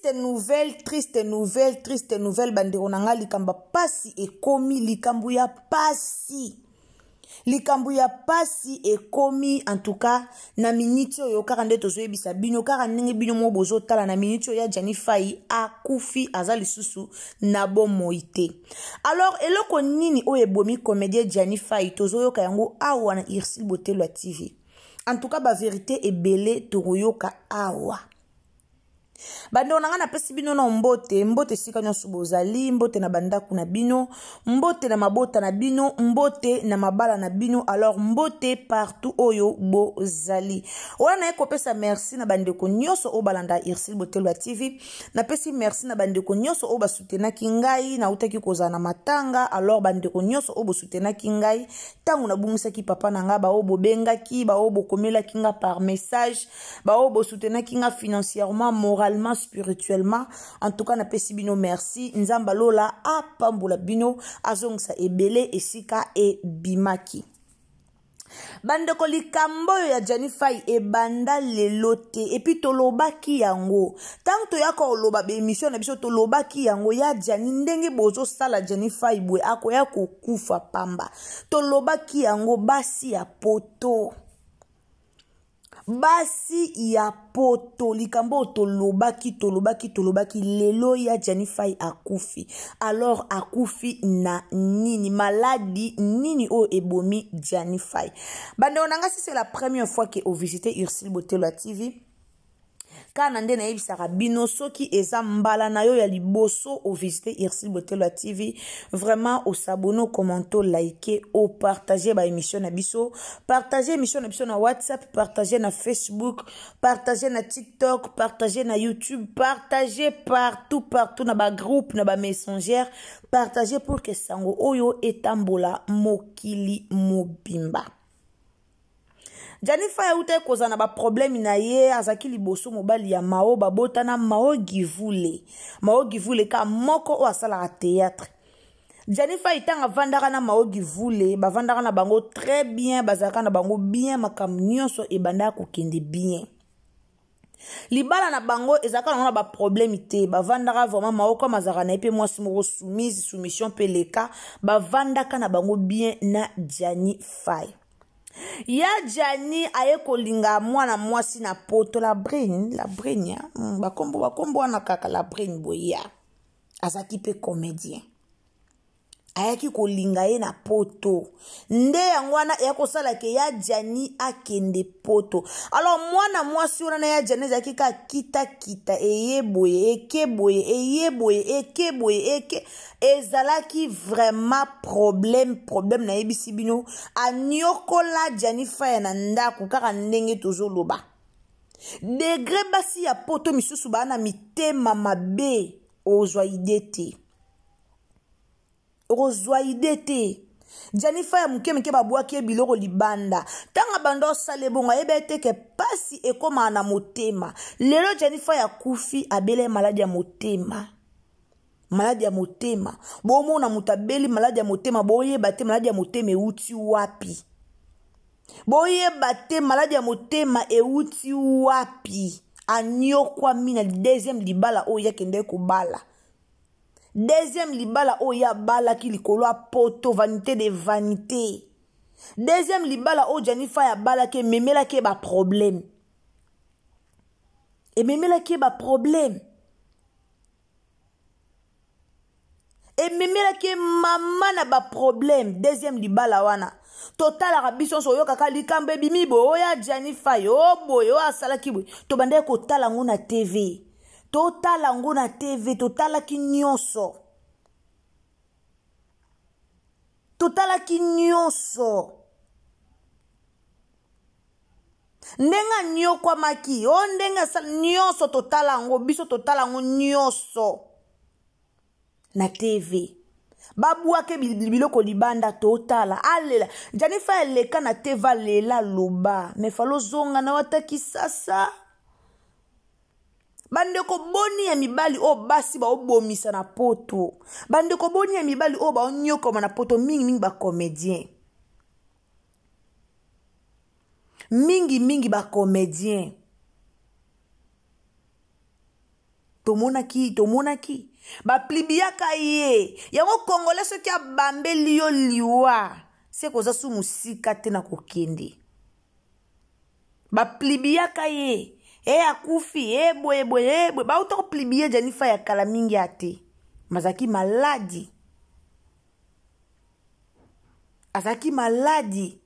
Triste nouvelle, triste nouvelle, triste nouvelle bandeko na nga likambo ya pasi ekomi likambo ya pasi. Likambo ya pasi ekomi en tout cas na minute oyo kaka nde tozoyebisa bino kaka ndenge bino moko bozotala na minute oyo ya Gianni Fayi akufi aza lisusu na bomoi te. Alors eloko nini oyo ebomi comédien Gianni Fayi tozoyoka yango awa na Ursule Botelwa TV. En tout cas ba verite ebele tokoyoka awa. Bandeko na ngai napesi bino na mbote, mbote esika nyonso bozali, mbote na bandako na bino, mbote na mabota na bino, mbote na mabala na bino, alors mbote partout oyo bozali. Wana naye kopesa merci na bandeko nyonso oyo balanda Ursule Botelwa TV. Napesi merci na bandeko nyonso oyo basutenaki ngai, nautaki kozala na matanga, alors bandeko nyonso oyo bosutenaki ngai ntango nabungisaki papa na ngai, baoyo bobengaki, baoyo bokomelaki ngai par message, baoyo bosutenaki nga financièrement, moralement, spirituellement, en tout cas napesi bino merci. Nzambe alola apambola bino, azongisa ebele esika ebimaki. Bandeko, likambo oyo ya Gianni Fayi ebanda lelo te, epuis tolobaki yango ntango toyaka koloba baemission na biso, tolobaki yango ya Gianni, ndenge bozosala Gianni Fayi boye akoya kokufa pamba. Tolobaki yango, basi ya poto, basi ya poto, likambo oyo tolobaki, tolobaki, tolobaki, lelo ya Gianni Fayi akufi. Alors akufi na nini? Maladi nini oyo ebomi Gianni Fayi? Bandeko na nga, si c'est la première fois que ovisite Ursule Botelwa TV, kaka nde nayebisaka bino, soki eza mbala na yo ya liboso ovisite Ursule Botelwa TV, vraiment osabone, okommente, olike, opartage baémission na biso, partage émission na biso na WhatsApp, partage na Facebook, partage na TikTok, partage na YouTube, partage partout, partout na bagroupe, na bamessanger, partage pour que sango oyo etambola mokili mobimba. Gianni Fayi autaki kozala na baproblème na ye, azalaki liboso mobali ya Mao, babotana Mao Givule, Mao Givule ka moko oyo asalaka théâtre. Gianni Fayi ntango avandaka na Mao Givule, bavandaka na bango très bien, bazalaka na bango bien, makambo nyonso ebandaka kokende bien. Libala na bango ezalaka nango na baproblème te, bavandaka vraiment. Mao comme azalaka na ye mpe mwasi moko soumise, soumission mpe leka, bavandaka na bango bien na Gianni Fayi. Ya Gianni aye kolinga mwana mwasi na poto, la brine, la brine, bakombo, bakombo wana kaka la brine boya, azalaki mpe comédien, ayaki kolinga ye na poto, nde yango wana eya kosala ke ya Gianni akende poto. Alors mwana mwasi wana na ya Gianni ezalaki kaka kitakita, eye boye eke boye, eye boye eke boye eke, ezalaki vraiment problème, problème. Nayebisi bino, anyokola Gianni Fayi na ndako kaka ndenge tozoloba. Degre basi ya poto misusu baa na mitema mabe, ozwa ide te, okozwa ide te. Gianni Fayi ya moke moke babwaki ye biloko libanda. Ntango abanda osala ebongo, ayebi ete ke pasi ekomaka na motema. Lelo Gianni Fayi akufi, abela ye maladi ya motema, maladi ya motema. Bomona moto abeli maladi ya motema, boyeba te maladi ya motema euti wapi, boyeba te maladi ya motema euti wapi. Anyokwami na deuxième libala oyo akendeki kobala, deuxième libala oyo abalaki likolo ya poto, vanité de vanité. Deuxième libala oyo Gianni Fayi abalaki ememelaki ye baproblème, ememelaki ye baproblème, ememelaki ye mama na baproblème. Deuxième libala wana totalaka biso nyonso, oyokaka likambo ebimi boye, oyo Gianni Fayi o boye, oyo asalaki boye, tobandaki kotala yango na TV, totala yango na TV, totalaki nyonso, totalaki nyonso ndenge anyokwamaki, o ndenge asala nyonso, totala yango biso, totala yango nyonso na TV. Babwake biloko libanda, totala alela. Gianni Fayi aleka na TV, alela, aloba me falo ozonga na wata Kisasa. Bandeko boni ya mibali oyo basi baobomisa na poto, bandeko boni ya mibali oyo baonyokoma na poto, mingimingi bacomédien, mingimingi bacomédien. Tomonaki, tomonaki. Baplibiyaka ye. Yango Congolais soki abambeli yo liwa, se koza su mosika te na kokende. Baplibiyaka ye. E akufi, e boye boye, e boye. Bauta koplibiye Djani Fayi ya kala mingi ya te. Mazalaki maladi. Azalaki maladi.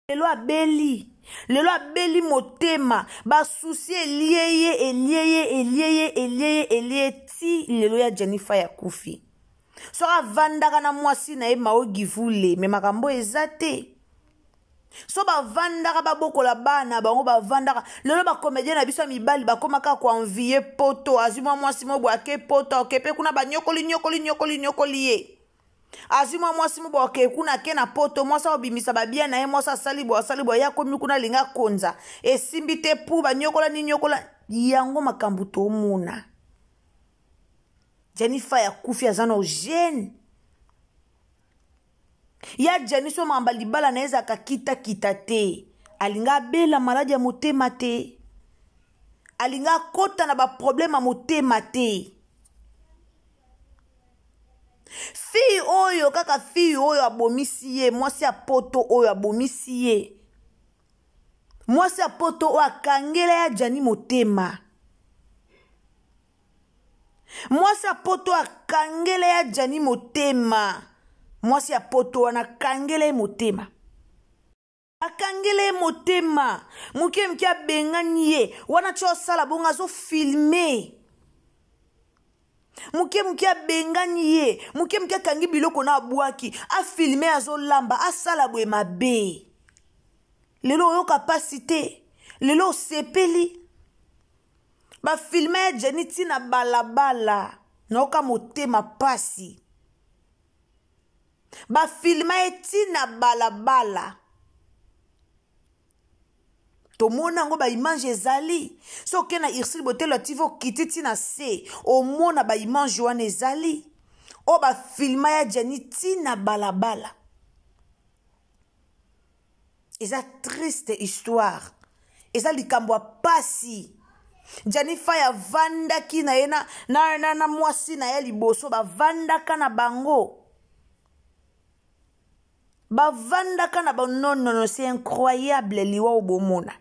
Lelo abeli, lelo abeli motema, basusi elie ye, elie ye, elie ye, elie ye, elie ye ti lelo ya Djani Fayi akufi. Soki avandaka na mwasi na ye Mao Givule, me makambo eza te. So bavandaka babokola bana bango bavandaka. Lelo ba comédien na biso ya mibali bakoma kaka koenvie poto, azwi mwa mwasi mo boye ake poto, ake pe kuna banyokoli nyokoli nyokoli nyokoli ye. Azwi mwa mwasi mo boye ake kuna ake na poto, mwasi akobimisa babia na ye, mwasi asali boye asali boye, ye akomi kuna alingi akonza. Esimbi te pu banyokola ni nyokola. Yango makambo tomona. Djani Fayi akufi aza na jeune. Ya Djani so mamba libala na ezaka kita kita te. Alinga abela maladi ya motema te. Alinga akota na ba problème ya motema te. Fille oyo kaka fille oyo abomisi ye, mwasi ya poto oyo abomisi ye. Mwasi ya poto oyo akangela ya Djani motema. Mwasi ya poto akangela ya Djani motema. Mwasi ya poto wana akangela ye motema. Akangela ye motema. Moke moke abengani ye. Wana tio asala bongo azofilme. Moke moke abengani ye. Moke moke akangi biloko na abwaki. Afilme azolamba, asala boye mabe. Lelo oyoka pasi te. Lelo osepeli. Ba filme ya Djani ti na balabala. Nayoka motema pasi. Ba filme ye ti na balabala. Tomona yango ba image ezali. Soki oke na Ursule Botelo ya TV okiti ti na se, omona ba image wana ezali. Oyo ba filma ya Djani ti na balabala. Eza triste histoire. Eza likambo ya pasi. Djani Fayi avandaki na ye na mwasi na ye liboso, bavandaka na bango. Bavandaka na bango. Non, non, non, c'est incroyable liwa obomona.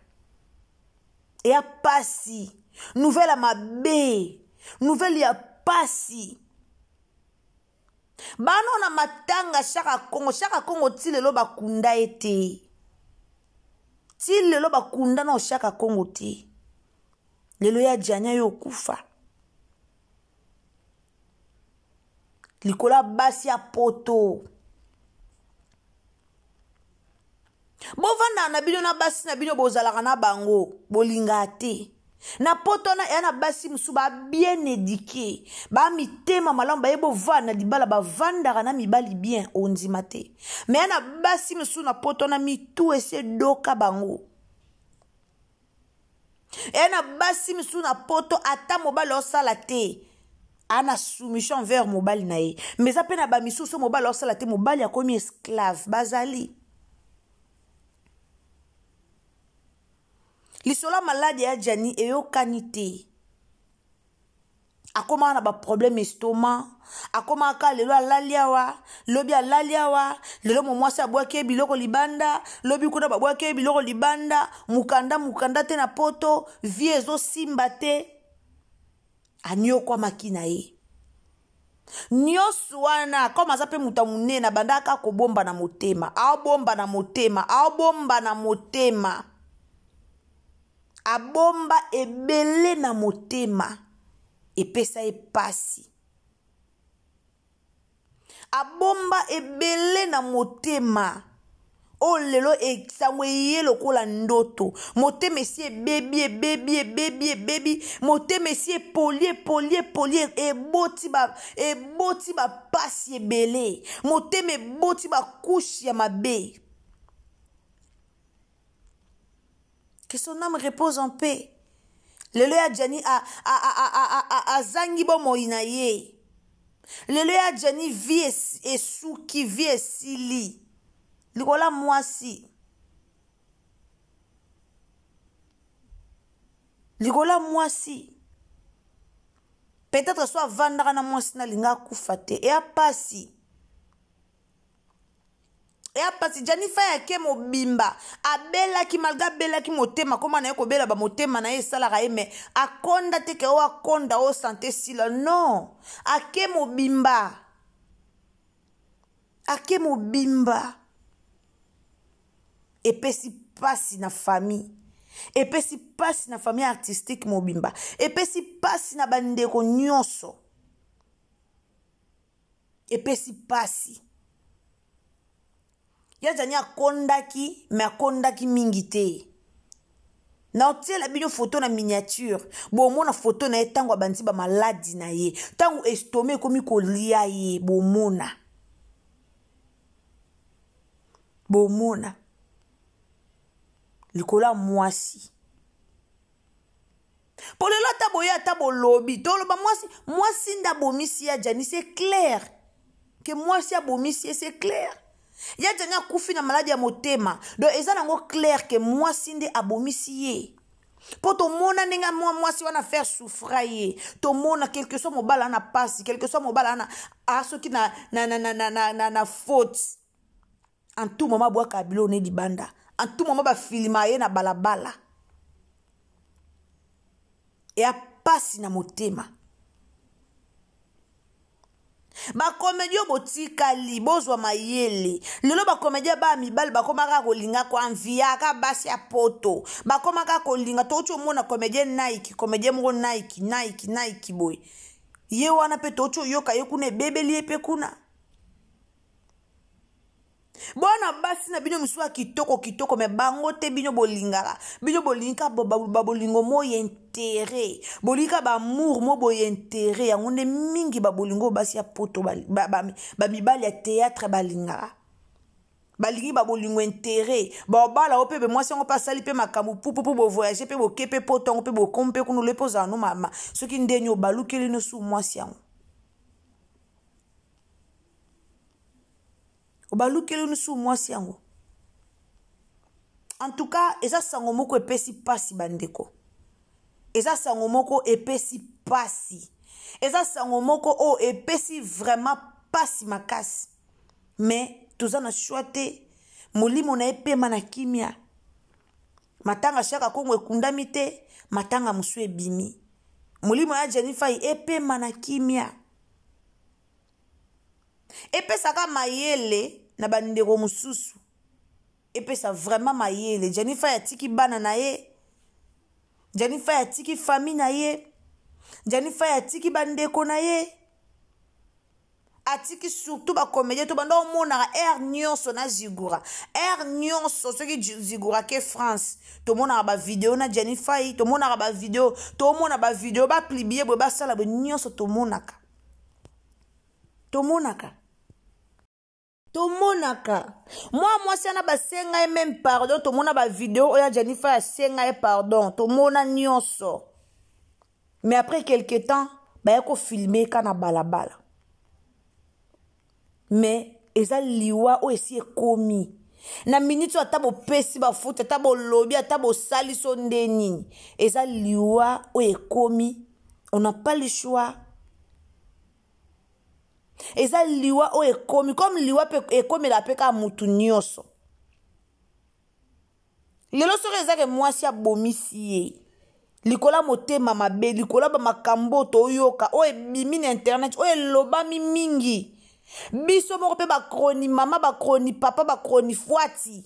Ya pasi. Nouvelle ya mabe. Nouvelle ya pasi. Bano na matanga Shaka Kongo, Shaka Kongo ti lelo bakunda ye te. Ti lelo bakunda na Shaka Kongo te. Lelo ya Djani yo okufa. Likola basi ya poto. Bovanda na bino na basi na bino bozalaka na bango, bolinga te. Na poto na ya na basi mosusu ba bien éduqué, ba mitema malamu, baye bovanda na libala, bavandaka na mibali bien, ondima te. Mais ya na basi mosusu na poto na mitu ese doka bango. Ya na basi mosusu na poto ata mobali osala te, ana soumission envers mobali na ye. Mais eza pe na ba misusu mobali osala te, mobali akomi esclave, bazali. Lisolo ya maladi ya Djani eyokani te. Akomaka na ba problème estomac, akomaka lelo alali awa, lobi alali awa, lelo mwasi abwaki ye biloko libanda, lobi kuna babwaki ye biloko libanda, mukanda mukanda te na poto, vie ezosimba te. Anyokwamaki na ye. Nyonso wana, comme aza pe moto ya monene, abandaka kobomba na motema, abomba na motema, abomba na motema. Abomba ebele na motema, epesa ye pasi. Abomba ebele na motema. Oyo lelo esango eye lokola ndoto. Motema esi ebebi, ebebi, ebebi, ebebi. Motema esi epoli, epoli, epoli, eboti ba, eboti ba pasi ebele. Motema eboti ba couche ya mabe. Que son âme repose en paix. Lelo ya Djani azangi bomoi na ye. Lelo ya Djani vie esuki, vie esili. Likola mwasi. Likolo ya mwasi. Peut-être so avandaka na mwasi na alinga akufa te. Eya pasi. Eya pasi. Djany Faye ake mobimba. Abelaki malgré abelaki motema koma na ye kobela ba motema na ye esalaka ye mais akonda te ke o akonda o santé sila non. Ake mobimba. Ake mobimba. Epesi pasi na famille. Epesi pasi na famille artistique mobimba. Epesi pasi na bandeko nyonso. Epesi pasi. Ya Djany akondaki, mais akondaki mingi te. Na otiela bino photo na miniature. Bomona photo na ye tango abandi ba maladi na ye. Tango estomac ekomi kolia ye, bomona. Bomona. Likolo ya mwasi. Po lelo ata boye ata bolobi, toloba mwasi, mwasi nde abomisi ya Djany, c'est clair. Que mwasi abomisi ye, c'est clair. Ya Djany akufi na maladi ya motema. Donc eza nango clair que mwasi nde abomisi ye. Po tomona ndenge mwa mwasi wana faire souffrir ye. Tomona quelque soit mobala na pasi, quelque soit mobala na a soki na na na na na na, na, na faute. En tout moment bwaka bilo ne libanda. En tout moment ba filma ye na balabala. Et a pasi na motema. Ba comédien botikali bozwa mayele. Lelo ba comédien ba mibali bakomaka kolinga ko enviaka basi ya poto. Bakomaka kolinga to mona comédien Nike, comédien moko Nike, Nike, Nike boy. Ye wana pe to yoka ye kuna ebebeli ye pe kuna. Bona basi na bino misusu ya kitoko kitoko me bango te bino bolingaka. Bino bolingaka ba bolingo mo intérêt. Bolingaka ba amour mo boye intérêt. Yango nde mingi ba bolingo basi ya poto ba mibali ya théâtre balingaka. Balingi ba bolingo intérêt. Ba obala o pe be mwasi yango pa sali pe makambo pu pu pu bo voyager pe bo kepe poto yango pe bo kompe kuno le poza no mama. Soki ndeni obalukeli no su mwasi yango. Obalukeli no su mwasi yango. En tout cas, eza sango moko epesi pasi bandeko. Eza sango moko epesi pasi. Eza sango moko oyo epesi vraiment pasi makasi. Mais toza na choix te. Molimo na epema na kimia. Matanga shaka Kongo ekundami te, matanga mosusu ebimi. Molimo ya Djany Faye epema na kimia. Epesaka mayele na bandeko mosusu. Epesa vraiment mayele. Djany Faye atiki bana na ye. Djany Faye atiki famille na ye. Djany Faye atiki bandeko na ye. Atiki surtout ba comédien to banda omonaka air nyonso na Zigura. Air nyonso soki Zigura ke France. Tomonaka ba vidéo na Djany Faye, tomonaka ba vidéo, tomona ba vidéo ba publier boye basala boye nyonso tomonaka. Tomonaka. Tomonaka. Moi mwasi ana basenga ye même pardon, tomona ba vidéo oya Djany Faye asenga ye pardon, tomona nyonso. Mais après quelque temps, ba yako filmer ka na balabala. Mais eza liwa oyo esi ekomi. Na minute oyo ata bopesi bafuti, ata bolobi, ata bosali so nde nini. Eza liwa oyo ekomi. On n'a pas le choix. Eza liwa oyo ekomi. Comme liwa pe ekomela pe ka mutu nyonso. Lelo soki ezake mwasi abomisi ye. Likola motema mabe, likola ba makambo toyoka, oyo ebimi na internet, oyo elobami mingi. Biso moko pe ba chroni mama, ba chroni papa, ba chroni fwati.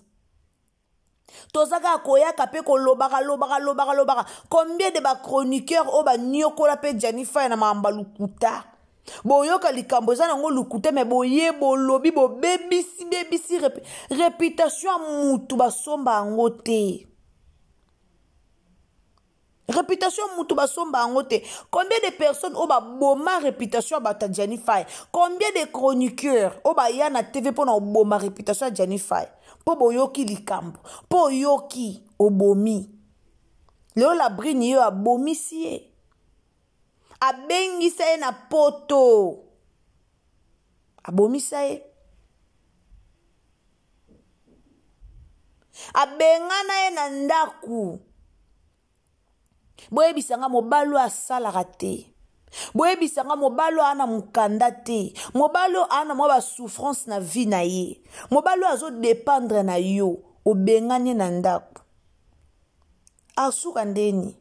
Tozaka koyaka pe kolobaka, lobaka, lobaka, lobaka. Combien de ba chroniqueurs oyo ba nyokola pe Djany Faye na mamba lukuta. Boyoka likambo eza nango lukuta, mais boye bolobi, bobebisi, bebisi réputation ya mutu basomba yango te. Réputation mutu basomba yango te. Combien de personnes oyo baboma réputation ya bato ya Djany Faye? Combien de chroniqueurs oyo baya na TV mpona koboma réputation ya Djany Faye? Mpo boyoki likambo, mpo oyoki obomi. Lelo la brine yo abomisi ye. Abengisa ye na poto. Abomisa ye. Abengana ye na ndaku. Boyebisa nga mobali oyo asalaka te. Boyebisa nga mobali oyo ana mokanda te. Mobali oyo ana mwa basouffrance na vie na ye. Mobali oyo azodépendre na yo, obengani ye na ndako. Asuka ndeni?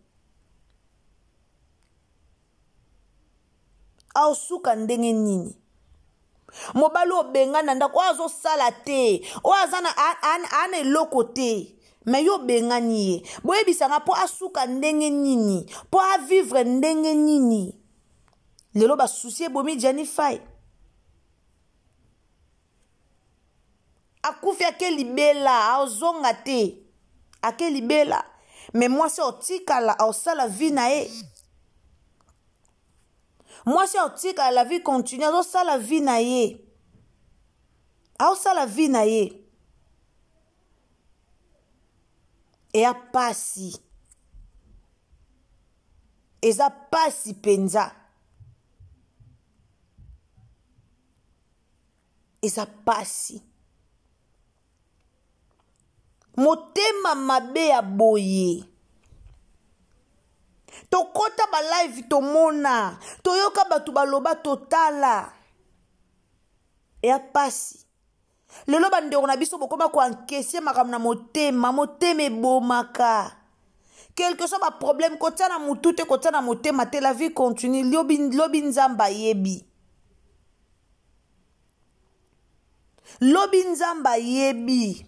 Aosuka ndenge nini? Mobali oyo obengani na ndako, oyo azosala te, oyo aza na ana eloko te, me yo obengani ye. Boyebisanga mpo asuka ndenge nini? Mpo avivre ndenge nini? Lelo basusi ebomi Gianni Fay. Akufi ake libela, aozonga te, ake libela. Me mwasi aotikala, aosala vie na ye. Mwasi aotikala, la vie continue, azosala vie na ye, aosala vie na ye. Eya pasi, eza pasi mpenza, eza pasi. Motema mabe ya boye. Tokota ba live, tomona, toyoka bato baloba, totala. Eya pasi. Lelo bandeko na biso bokoma koankesie makambo na motema, motema ebomaka. Quelque soit baproblème, kotia na motu te, kotia na motema te, la vie continue. Lobi, lobi Nzambe ayebi. Lobi Nzambe ayebi.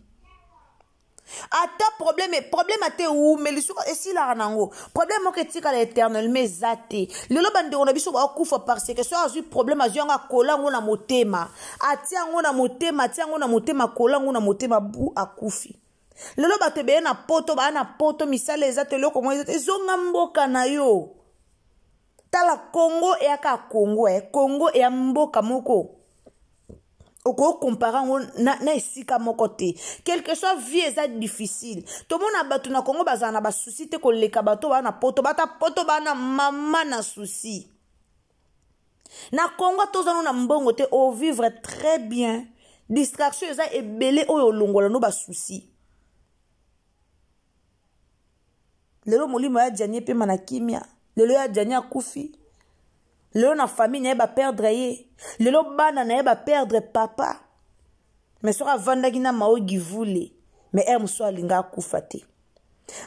Ata problème, problème ate ewumeli, soki esilaka nango, problème moko etikala éternellement eza te. Lelo bandeko na biso bakufa parce que soki azwi problème, azwi yango, akola yango na motema, atia yango na motema, atia yango na motema, akola yango na motema, bu akufi. Lelo bato ebele na poto, baa na poto, misala eza te, eloko moko eza te. Ezonga mboka na yo. Tala Congo eyaka Congo, eh. Congo eya mboka moko okokompare yango na, na esika moko te. Quelque soit vie eza difficile, tomona bato na Congo bazala na basusi te koleka bato baa na poto. Bata poto baa na mama na susi. Na Congo tozano na mbongo te, ovivre très bien, distraction eza ebele oyo olongola no basusi. Lelo molimo ya Gianni epema na kimia. Lelo ya Gianni akufi, lelo na famille na ye baperdre ye, lelo bana na ye baperdre papa. Mais soki avandaki na Mao Givule, mais ere mosusu alinga akufa te.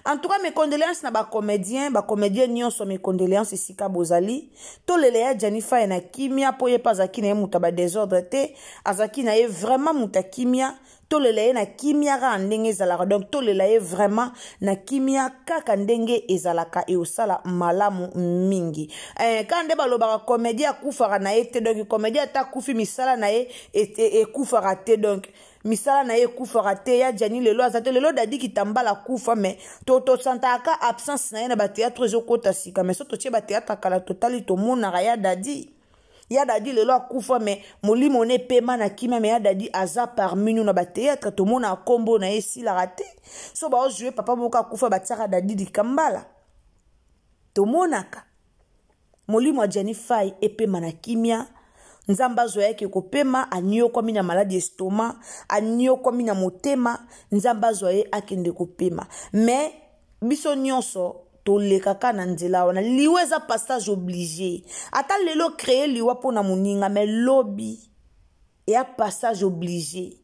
En tout cas, mes condoléances na bacomédien, bacomédien nyonso, mes condoléances esika bozali. Tolela ya Gianni Fay na kimia, mpo ye mpe azalaki na ye moto ya badésordre te, azalaki na ye vraiment moto ya kimia. Tolela ye na kimia kaka ndenge ezalaka. Donc tolela ye vraiment na kimia kaka ndenge ezalaka, eosala malamu mingi. Kaka nde balobaka comédien akufaka na ye te. Donc comédien ata akufi, misala na ye ekufaka te. Donc misala na ye ekufaka te. Ya Gianni lelo aza te. Lelo Dadi Kitambala akufa, mais tosantaka ka absence na ye na batéâtre ezokota sika. Mais so totie batéâtre kala, totali, tomonaka ya Dadi. Ya Dadi lelo akufa, mais molimo na epema na kimia. Mais ya Dadi aza parmi nous na batéâtre, tomonaka nkombo na ye esilaka te. So baozwe papa moko akufa, batiaka Dadi Likambala, tomonaka. Molimo ya Gianni Fay epema na kimia. Nzambe azwa yake kopema. Aniokwami na maladi estomac, aniokwami na motema, Nzambe azwa ye akende kopema. Mais biso nyonso tolekaka na nzela wana. Liwa eza passage obligé. Ata lelo créer liwa mpona moninga, mais lobi eya passage obligé.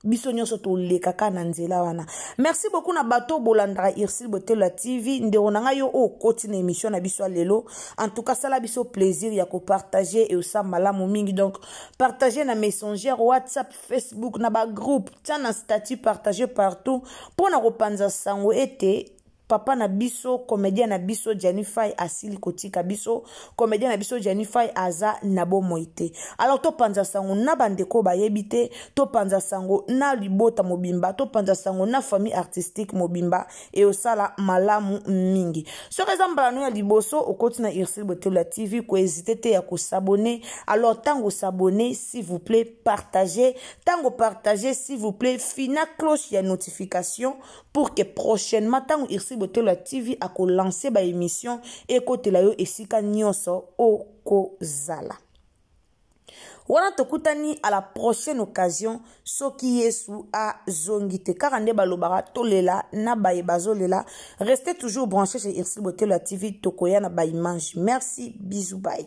Biso nyonso tolekaka na nzela wana. Merci beaucoup na bato bolandaka Ursule Botelo ya TV. Ndeko na ngai, yo oyo okoti na émission na biso ya lelo, en tout cas sala biso plaisir ya kopartage, eosa malamu mingi. Donc partage na Messenger, WhatsApp, Facebook, na bagroupe, tia na statut, partage partout mpo na kopanza sango ete papa na biso, comédien na biso Gianni Fay asili kotika biso. Comédien na biso Gianni Fay aza na bomoi te. Alors topanza sango na bandeko bayebi te, topanza sango na libota mobimba, topanza sango na famille artistique mobimba, eosala malamu mingi. Soki eza mbala no ya liboso okoti na Ursule Botelo ya TV, kohésite te ya kosabone. Alors ntango osabone, s'il vous plaît partage. Ntango partage, s'il vous plaît fina cloche ya notification pour que prochainement ntango Ursule Botelo ya TV akolancer baémission, ekotela yo esika nyonso okozala. Wana tokutani à la prochaine occasion soki Yesu azongi te. Kaka nde balobaka tolela na baye bazolela. Restez toujours branché chez Ursule Botelo ya TV, tokoya na ba image. Merci, bisous, bye.